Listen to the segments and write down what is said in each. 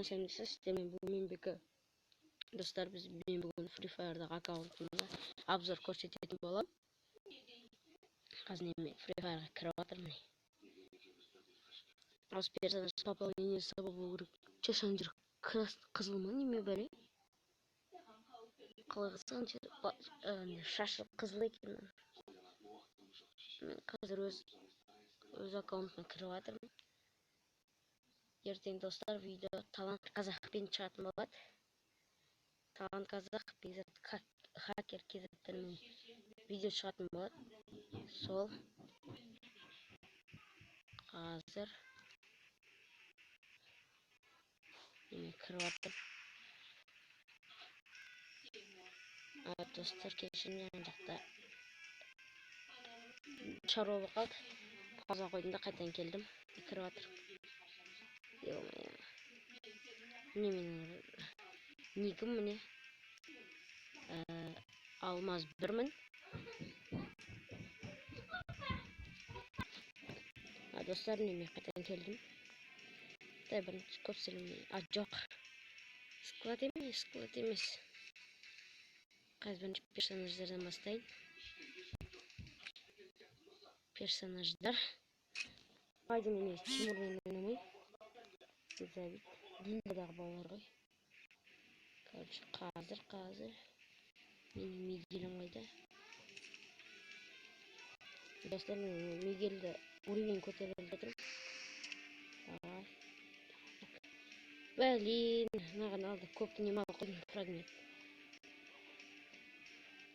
Сәлеметсіздер, сіздермен бүгін мен Бекі. Достар, мен бүгін Free Fire'дағы аккаунтымда обзор көрсететін боламын. Қазір мен Free Fire'ға кіріп жатырмын. Осы персонаж пополнение жасап болу керек. Чешан жер қызыл ма неме бәле? Қалай қызған шашы қызыл екен. Мен қазір өз аккаунтыма кіріп жатырмын. Ертең, достар, видео Талант Қазақпен шығатын болады. Талант Қазақ, Бекзат Хакер кезеттермен видео шығатын болады. Сол қазір мен кіріп жатырмын. Достар, кешіріңдер, ана жақта шаруа болып қалды. Пауза қойдым да қайтадан келдім. Кіріп жатырмын. Ё-моё. Міне менің никім, міне. Алмаз 1000. Достар, міне мен қайтадан келдім. Дай бірінші көп сөйлемей. Жоқ. Склад емес, склад емес. Қазір бірінші персонаждардан бастайын. Персонаждар. Қайда мен негізі Тимурмен ойнамаймын. Забит. Гильдиядағы балалар ғой. Короче, қазір. Менің Мигелім қайда? Достар, мен Мигелді уровень көтеріп жатырмын. Давай. Блин, маған алды көп неме алып қойдым, фрагмент.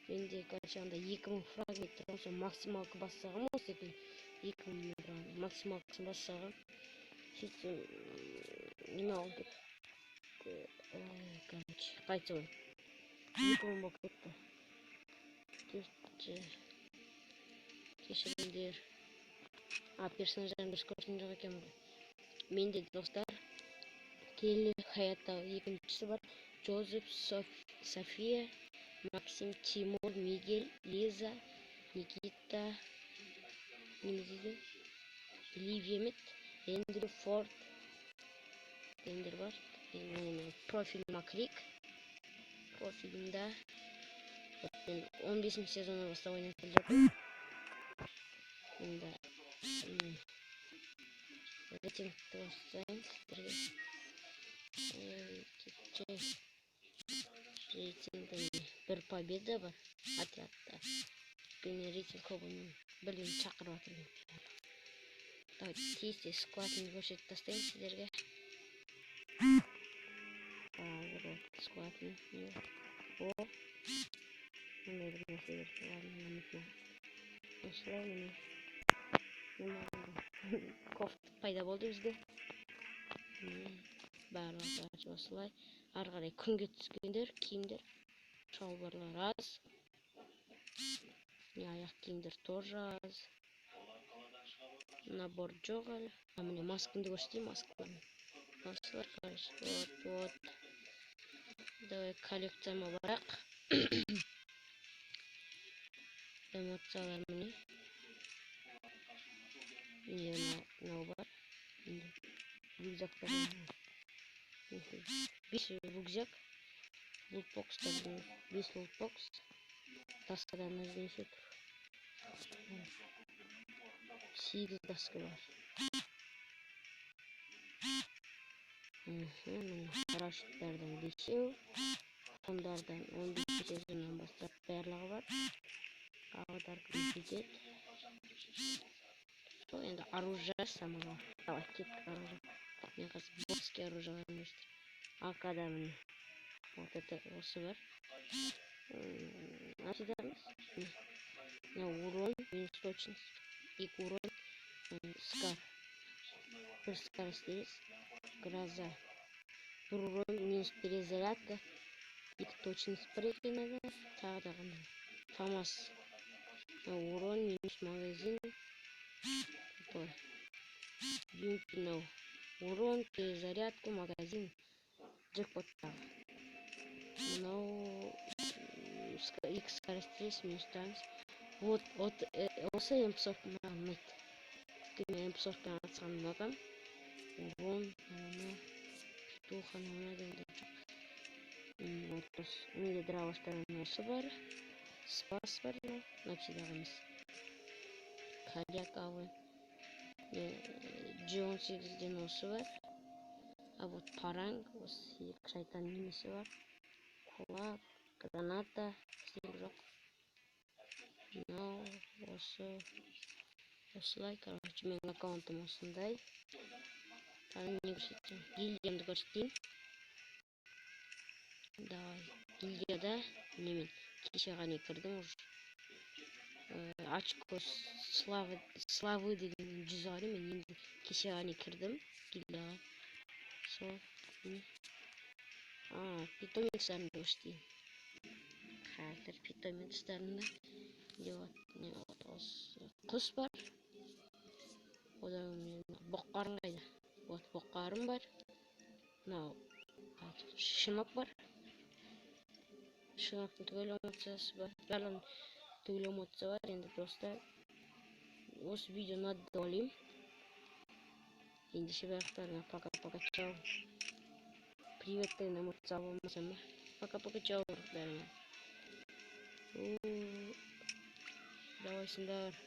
Менде, короче, анда 2000 фрагмент тұрған, сол максималка бассағым, осы секілді 2000 неме тұрған, максималкасын бассағым, сөйтсем, неме алып кетті, короче, қайтса болады. 2000 болып кетті. Төртінші. Кешіріңдер. Персонаждарын дұрыс көрсеткен жоқ екенмін ғой. Менде, достар, Келли Хаятта екіншісі бар. Джозеф, София, Максим, Тимур, Мигель, Лиза, Никита, неме дейді? Ливия ме еді? Эндрю, Форд дегендер бар. Енді менің профиліма кірейік. Профилімда мен 15 сезоннан бастап ойнап келе жатырмын. Енді рейтингті бастайын сіздерге. Рейтингте бір победа бар отрядта. Өйткені рейтинг көп ойнаймын. Бірден шақырып жатыр мені. Давайте тез-тез складымды көрсетіп тастайын сіздерге. Қазір вот складым. О, мындай бір нәрсе керек. Ладно, ұмытма. Осылай міне. Кофта пайда болды бізде. Міне, барлығы осылай. Ары қарай күнге түскендер, киімдер, шалбарлар аз. Міне, аяқ киімдер тоже аз. Набор жоқ әлі. Міне, маскамды көрсетейін, маскаларым. Осылай, короче, вот, вот. Давай коллекцияма барайық. Эмоциялар міне. Міне, мынау бар. Міне, рюкзактар. 5 рюкзак. Лутбокстардың 5 лутбокс. Доскадан неше тұр? 8 доска бар. Міне, парашюттардан 5-еу. Фондардан 15 сезоннан бастап барлығы бар. Аватарка жетеді. Сол енді оружие самого. Давай, кеттік оружие. Мен қазір бокске оружиеларын көрсетемін. АК-да міне. Вот это осы бар. Емес. Міне, урон, минус точность. 2 урон. Скар. Бір скар істейміз. Гроза. 1 урон, минус перезарядка. 2 точность бар екен ана. Тағы да қандай. ФАМАС. Урон, минус магазин. Такой. Мынау. Урон, перезарядка, магазин. Джекпот тағы. Мынау екі скорострелс, минус танс. Вот, вот, осы М40 маған ұнайды. Өйткені мен М40-пен атысқанды ұнатамын. Урон, Духан ұнайды, ондай жоқ. Вот менде дробаштардан осы бар, спас бар, навсегда емес, Корякавы, G18-ден осы бар, а вот паранг, осы екі шайтан немесі бар, кулак, граната, ештеңе жоқ. Мынау осы, осылай, короче, менің аккаунтым осындай. Тағы не көрсетемін? Гильдиямды көрсетейін. Давай, гильдияда немен кеше ғана кірдім уже. Очко славы деген 100 ғана, мен енді кеше ғана кірдім гильдияға. Сол а питомецтерімді көрсетейін қазір. Питомецтерімді не вот, не вот, осы құс бар, одан мен боққарым қайда? Вот, боққарым бар, мынау щенок бар, щеноктың түгел эмоциясы бар, барлығының түгел эмоция бар. Енді, достар, осы видео ұнады деп ойлаймын. Ендеше, барлықтарыңа пока пока, чао, привет деген эмоция ала алмасам ба. Пока пока, чао бәріңе. Давайсыңдар.